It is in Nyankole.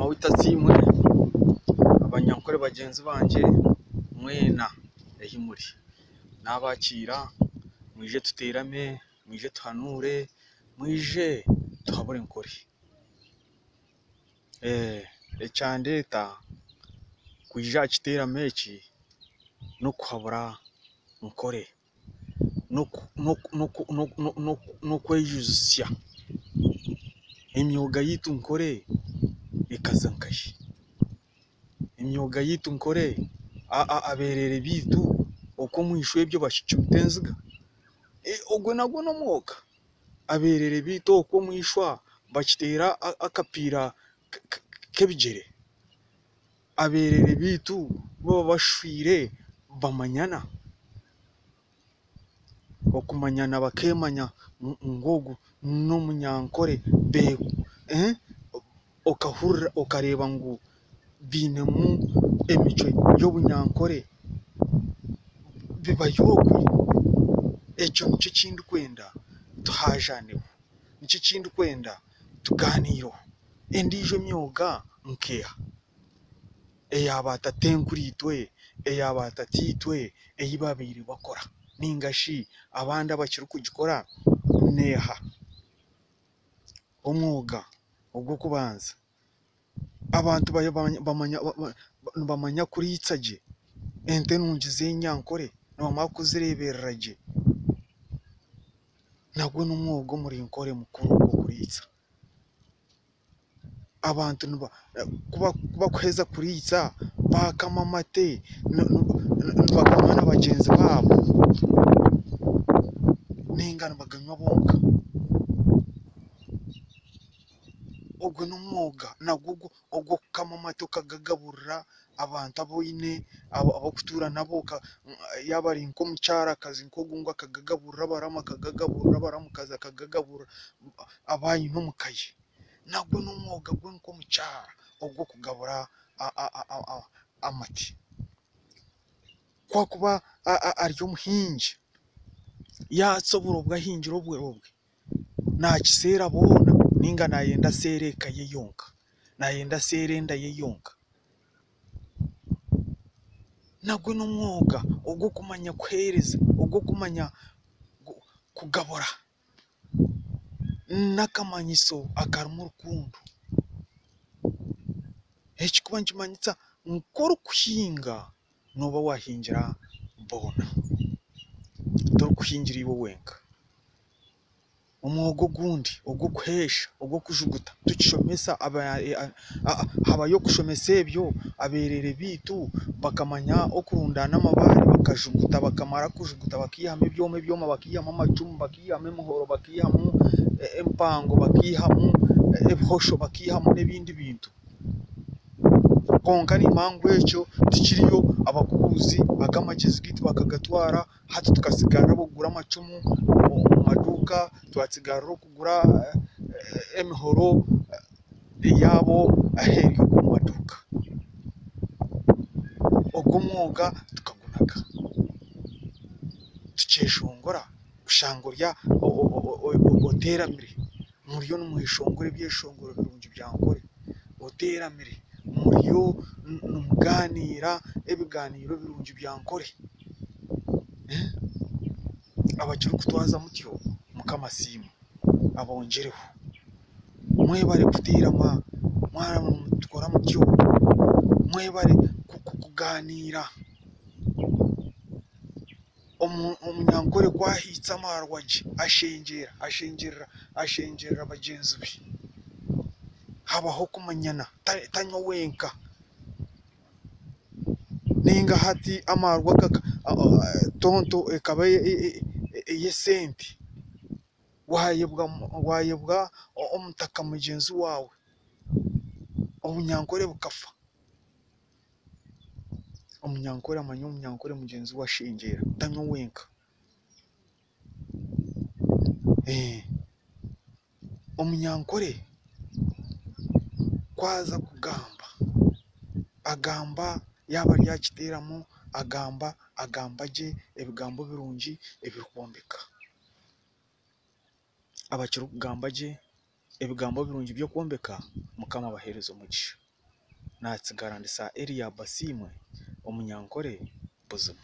Mukama waitu asiimwe, abanyankore bagyenzi bangye mwena ahi muri nabakiira mwije tuteerame, mwije tuhanuure, mwije tuhabure Nkore. Ekyandeeta kwija aha kiteeramo eki n'okuhabura Nkore, n'okweijutsya emyoga yaitu Nkore ekaza nkahi? Emyoga yaitu Nkore abereere baitu okwo omu ishwa ebyo bakicumita enziga? Ogwo nagwo n'omwoga? Abereere baitu okwo omu ishwa bakiteera akapiira k'ebigyere? Abereere baitu ku baba bashwire bamanyana? Okumanyana bakeemanya ngu ogu n'omunyankore okahurira okareeba ngu bainemu emicwe y'obunyankore bibayo okwe? Ekyo nikyo eki ndikwenda tuhajaneho, nikyo eki ndikwenda tugaaniireho. Endiijo emyoga nkeeha? Eya baatatenkuriitwe, eya baatataitwe ei baabaire bakora nainga shi abandi abakirikugikora n'eha? Omwoga ogw'okubanza abantu nibamanya kuriitsa gye ente nungi z'enyankore nibamanya kuzireeberera gye. Nagwo n'omwoga omuri Nkore mukuru ogw'okuriitsa. Abantu ku barikuheeza kuriitsa baakama amate nibaganywa na bagyenzi baabo nainga nibaganywa bonka. Ogwo n'omwoga nagwo ogw'okukama amate okagagaburira abantu abu oine abu orikutuura nabo yaaba ari nk'omukyarakazi nk'ogu ngu akagagaburira abaramu akagagaburira abaramukazi akagagaburira abu aine omu ka ye. Nagwo n'omwoga gwe nk'omukyara ogw'okugabura amate. Ku akuba ari omuhingi yaatsa oburo bwe ahingire oburo bwe naakiseera boona nainga naayenda aseere eka ye yonka, naayenda aseere enda ye yonka. Nagwo n'omwoga ogw'okumanya kuheereza, ogw'okumanya kugabura. N'akamanyiso akarimu rukundo. Eki kuba nikimanyisa ngu ku orikuhinga nooba waahingira boona, torikuhingira iwe wenka. Omwoga ogundi ogw'okuheesha ogw'okujuguta tukishomesa habayo okushomesa ebyo abereere baitu bakamanya okurundaana amabaare bakajuguta bakamara kujuguta bakaihamu ebyoma, ebyoma bakaihamu amacumu bakaihamu emihoro bakaihamu empango bakaihamu ebihosho bakaihamu n'ebindi bintu. Kwonka nimpamya ngu ekyo tikiriyo abakubuuzi aga amagyezi gaitu bakagatwara hati tukatsigarira ab'okugura amacumu omu maduuka, twatsigarira okugura emihoro yaabo aheeru y'omu maduuka. Ogwo omwoga tukagunaga tukyeshongora kushanga ori oteeramire muriyo nimweshongora ebyeshongoro birungi bya Ankore oteeramire muriyo nimugaaniira ebigaaniiro birungi bya Ankore. Abakirikutwaza mutyo Mukama asiimwe abongyereho. Mwebare kuteerama mwaba nimutukora mutyo mwebare kugaaniira. Omunyankore ku ahiitse amaarwa gye ashengyera ashengyerera ashengyerera bagyenzi be. Habaho okumanyana tanywa wenka. Nainga hati amaarwa tonto ekaba ey'esente waayebwa omutaka mugyenzi waawe obunyankore bukafa. Omunyankore amanya omunyankore mugyenzi we ashengyera tanywa wenka. Omunyankore ku aza kugamba agamba yaaba ari aha kiteeramo agamba agamba gye ebigambo birungi ebirikwombeka. Abakirikugamba gye ebigambo birungi by'okwombeka Mukama abaheereze omugisha. Natsigara ndi Sir Eria Basiimwe, Omunyankore buzima.